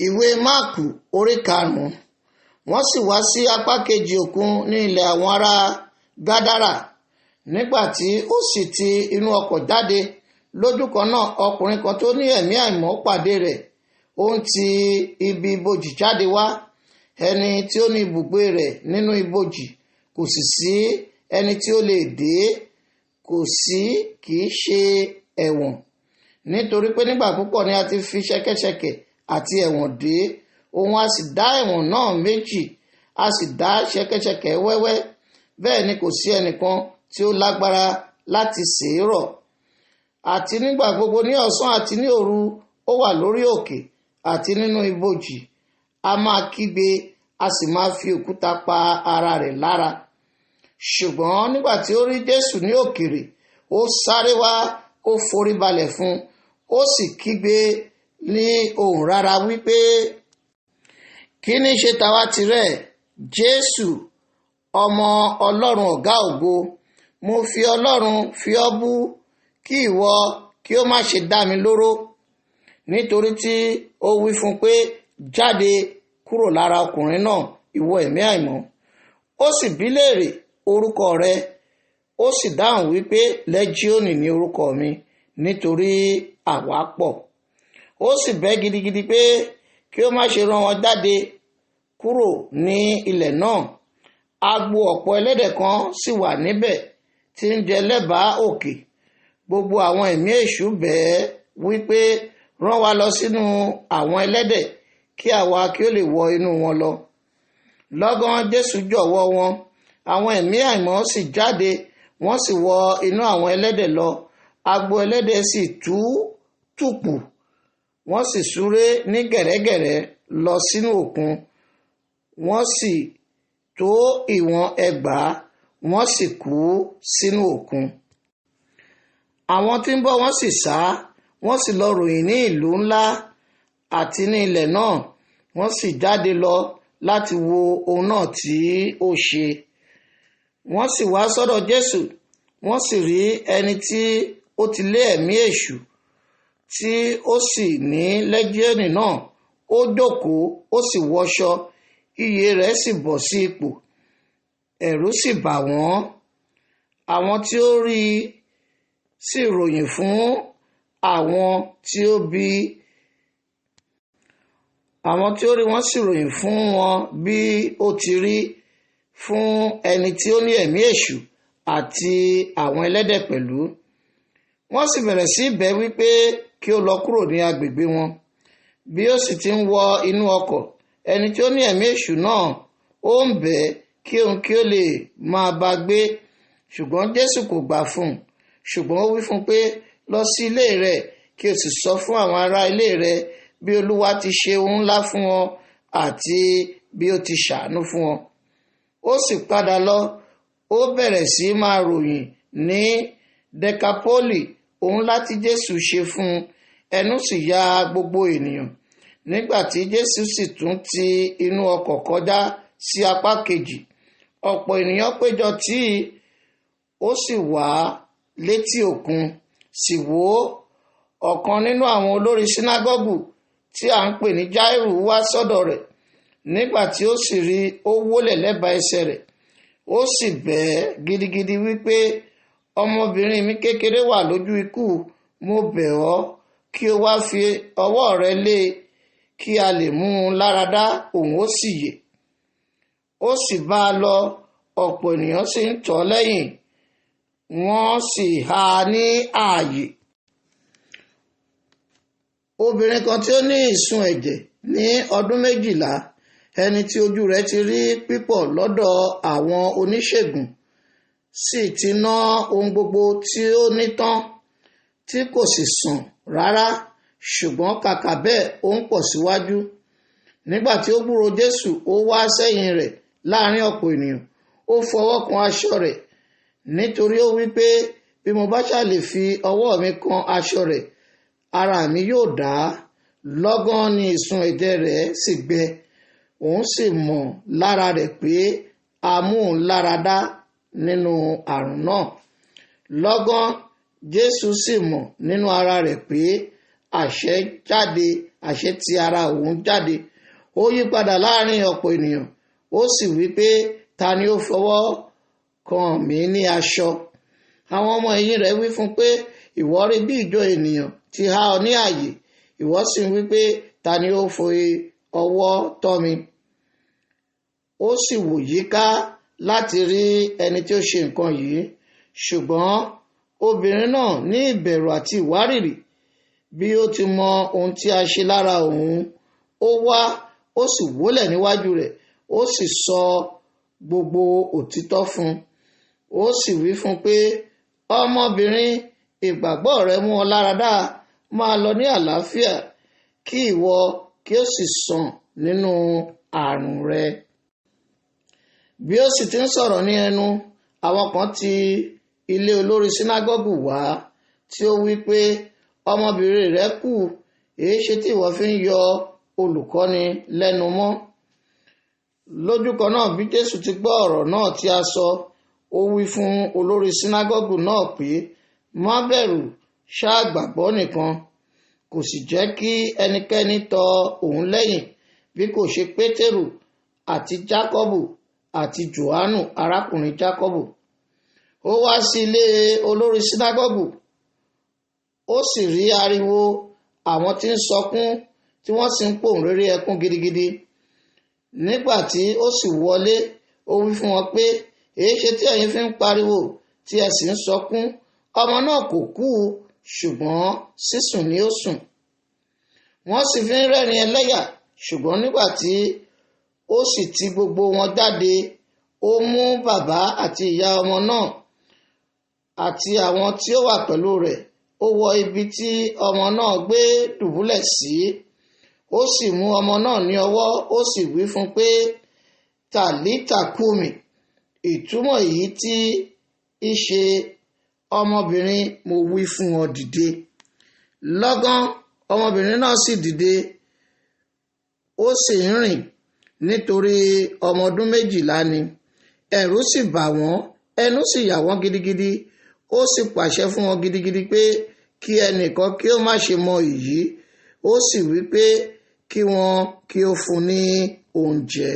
Ìwé Máàkù orí 5. Wọ́n sì wá sí apá kejì òkun ní ilẹ̀ àwọn ará Gádárà. Nígbà tí ó sì ti inú ọkọ̀ jáde lójú kan náà, ọkùnrin kan tó ní ẹ̀mí àìmọ́ pàdé rẹ̀. Ó ń ti ibi ibojì jáde wá, ẹni tí ó ní ibùgbé rẹ̀ nínú ibojì, kò sì sí ẹni tí ó lè dé, kò sí kì í ṣe ẹ̀wọ̀n. Nítorí pé nígbà púpọ̀ ni a ti fi ṣẹ̀kẹ̀ṣẹ̀kẹ̀ àti ẹ̀wọ̀n dé, òun a sì dá ẹ̀wọ̀n náà méjì, a sì dá ṣẹ̀kẹ̀ṣẹ̀kẹ̀ wẹ́wẹ́. Bẹ́ẹ̀ ni kò sí ẹnìkan tí ó lágbára láti ṣèrọ̀. Àti nígbà gbogbo ní ọ̀sán àti ní òru ó wà lórí òkè àti nínú ibojì, a máa kígbe, a sì máa fi òkúta pa ara rẹ̀ lára. Ṣùgbọ́n nígbà tí ó rí Jésù ní òkèèrè, ó sáré wá, ó forí balẹ̀ fún un, ó sì kígbe ní ohùn rara wípé, kí ní ṣe tàwa tirẹ̀, Jésù, ọmọ Ọlọ́run ọ̀gá ògo? Mo fi Ọlọ́run fi ọ́ bú, kí ìwọ kí ó má ṣe dá mi lóró. Nítorí tí ó wí fún un pé, jáde kúrò lára ọkùnrin náà, ìwọ ẹ̀mí àìmọ́. Ó sì bi léèrè orúkọ rẹ̀, ó sì dáhùn wípé, Lẹ́jíọ́nì ni orúkọ mi, nítorí àwa pọ̀. Ó sì bẹ̀ gidigidi pé kí ó má ṣe rán wọn jáde kúrò ní ilẹ̀ náà. Agbo ọ̀pọ̀ ẹlẹ́dẹ̀ kan sì wà níbẹ̀ tí ń jẹ lẹ́bàá òkè. Gbogbo àwọn ẹ̀mí èṣù bẹ̀ ẹ́ wípé, rán wa lọ sínú àwọn ẹlẹ́dẹ̀ kí àwa kí ó lè wọ inú wọn lọ. Lọ́gán Jésù jọ̀wọ́ wọn, àwọn ẹ̀mí àìmọ́ sì jáde, wọ́n sì wọ inú àwọn ẹlẹ́dẹ̀ lọ. Agbo ẹlẹ́dẹ̀ sì tú tùpù, wọ́n sì súré ní gẹ̀rẹ́gẹ̀rẹ́ lọ sínú òkun. Wọ́n sì tó ìwọ̀n 2000, wọ́n sì kú sínú òkun. Àwọn tí ń bọ̀ wọ́n sì sá, wọ́n sì lọ ròyìn ní ìlú ńlá àti ní ilẹ̀ náà. Wọ́n sì jáde lọ láti wo ohun náà tí ó ṣe. Wọ́n sì wá sọ́dọ̀ Jésù, wọ́n sì rí ẹni tí ó ti lé ẹ̀mí èṣù, tí ó sì ní lẹ́jíọ́nì náà. Ó jókòó, ó sì wọṣọ, iyè rẹ̀ sì bọ̀ sí ipò. Ẹ̀rù sì bà wọ́n. Àwọn tí ó rí sì ròyìn fún àwọn tí ó bí. Àwọn tí ó rí wọ́n sì ròyìn fún wọn bí ó ti rí fún ẹni tí ó ní ẹ̀mí èṣù àti àwọn ẹlẹ́dẹ̀ pẹ̀lú. Wọ́n sì bẹ̀rẹ̀ sí bẹ̀ wípé kí ó lọ kúrò ní agbègbè wọn. Bí ó sì ti ń wọ inú ọkọ̀, ẹni tí ó ní ẹ̀mí èṣù náà ó ń bẹ̀ kí òun kí ó lè máa bá gbé. Ṣùgbọ́n Jésù kò gbà fún un. Ṣùgbọ́n ó wí fún un pé, lọ sí ilé rẹ kí o sì sọ fún àwọn ará ilé rẹ bí Olúwa ti ṣe ohun ńlá fún ọ àti bí ó ti ṣàánú fún ọ. Ó sì padà lọ, ó bẹ̀rẹ̀ sí máa ròyìn ní Dekapoli ohun láti Jésù ṣe fún un, ẹnu sì ya gbogbo ènìyàn. Nígbà tí Jésù sì tún ti inú ọkọ̀ kọjá sí apá kejì, ọ̀pọ̀ ènìyàn péjọ tí ó sì wá létí òkun. Sì wò ó, ọ̀kan nínú àwọn olórí sínágọ́gù tí à ń pè ní Jáírù wá sọ́dọ̀ rẹ̀. Nígbà tí ó sì rí, ó wólẹ̀ lẹ́bàá ẹsẹ̀ rẹ̀, ó sì bẹ̀ ẹ́ gidigidi wípé, ọmọbìnrin mi kékeré wà lójú ikú, mo bẹ̀ ọ́ kí o wá fi ọwọ́ rẹ lé e kí a lè mú un láradá, òun ó sì yè. Ó sì bá a lọ, ọ̀pọ̀ ènìyàn sì ń tọ̀ ọ́ lẹ́yìn, wọ́n sì há a ní ààyè. Obìnrin kan tí ó ní ìsun ẹ̀jẹ̀ ní ọdún 12, ẹni tí ojú rẹ̀ ti rí pípọ̀ lọ́dọ̀ àwọn oníṣègùn, sì ti ná ohun gbogbo tí ó ní tán, tí kò sì sàn rárá, ṣùgbọ́n kàkà bẹ́ẹ̀ ó ń pọ̀ síwájú. Nígbà tí ó gbúròó Jésù, ó wá sẹ́yìn rẹ̀ láàrin ọ̀pọ̀ ènìyàn, ó fọwọ́ kan aṣọ rẹ̀, nítorí ó wí pé, bí mo bá ṣà lè fi ọwọ́ mi kan aṣọ rẹ̀, ara mi yóò dá. Lọ́gán ni ìsun ẹ̀jẹ̀ rẹ̀ sì gbẹ, òun sì mọ̀ lára rẹ̀ pé a mú òun lára dá nínú àrùn náà. Lọ́gán Jésù sì mọ̀ nínú ara rẹ̀ pé àṣẹ jáde àṣẹ ti ara òun jáde. Ó yí padà láàrin ọ̀pọ̀ ènìyàn, ó sì wí pé, ta ni ó fọwọ́ kàn mí ní aṣọ? Àwọn ọmọ ẹ̀yìn rẹ̀ wí fún pé, ìwọ rí bí ìjọ ènìyàn ti há ọ ní ààyè, ìwọ sì ń wí pé, ta ni ó fi ọwọ́ tọ́ mi? Ó sì wò yíká láti rí ẹni tí ó ṣe nǹkan yìí. Ṣùgbọ́n obìnrin náà ní ìbẹ̀rù àti ìwárìrì bí ó ti mọ ohun tí a ṣe lára òun, ó wá, ó sì wólẹ̀ níwájú rẹ̀, ó sì sọ gbogbo òtítọ́ fún un. Ó sì wí fún un pé, ọmọbìnrin, ìgbàgbọ́ rẹ mú ọ láradá, máa lọ ní àlàáfíà, kí ìwọ kí ó sì sàn nínú àrùn rẹ. Bí ó sì ti ń sọ̀rọ̀ ní ẹnu, àwọn kan ti ilé olórí sínágọ́gù wá, tí ó wí pé, ọmọbìnrin rẹ kú, èéṣe tí ìwọ fi ń yọ olùkọ́ni lẹ́nu mọ́? Lójúkan náà bí Jésù ti gbọ́ ọ̀rọ̀ náà tí a sọ, ó wí fún olórí sínágọ́gù náà pé, má bẹ̀rù, ṣáà gbàgbọ́ nìkan. Kò sì jẹ́ kí ẹnikẹ́ni tọ òun lẹ́yìn bí kò ṣe Pétérù àti Jákọ́bù àti Jòhánù arákùnrin Jákọ́bù. Ó wá sí ilé olórí sínágọ́gù, ó sì rí ariwo àwọn tí ń sọkún tí wọ́n sì ń pòǹréré ẹkún gidigidi. Nígbà tí ó sì wọlé, ó wí fún wọn pé, èéṣe tí ẹ̀yin fi ń pariwo tí ẹ sì ń sọkún? Ọmọ náà kò kú, ṣùgbọ́n sísùn ni ó sùn. Wọ́n sì fi ń rẹ́rìn ẹlẹ́yà. Ṣùgbọ́n nígbà tí ó sì ti gbogbo wọn jáde, ó mú bàbá àti ìyá ọmọ náà àti àwọn tí ó wà pẹ̀lú rẹ̀, ó wọ ibi tí ọmọ náà gbé dùbúlẹ̀ sí. Ó sì mú ọmọ náà ní ọwọ́, ó sì wí fún pé, tàlítà kúmi, ìtumọ̀ èyí tí í ṣe, ọmọbìnrin, mo wí fún ọ, dìde. Lọ́gán ọmọbìnrin náà sì dìde, ó sì ń rìn, nítorí ọmọ ọdún 12 ni. Ẹ̀rù sì bà wọ́n, ẹnu sì yà wọ́n gidigidi. Ó sì pàṣẹ fún wọn gidigidi pé kí ẹnìkan kí ó má ṣe mọ èyí. Ó sì wí pé kí wọn kí ó fún ní oúnjẹ.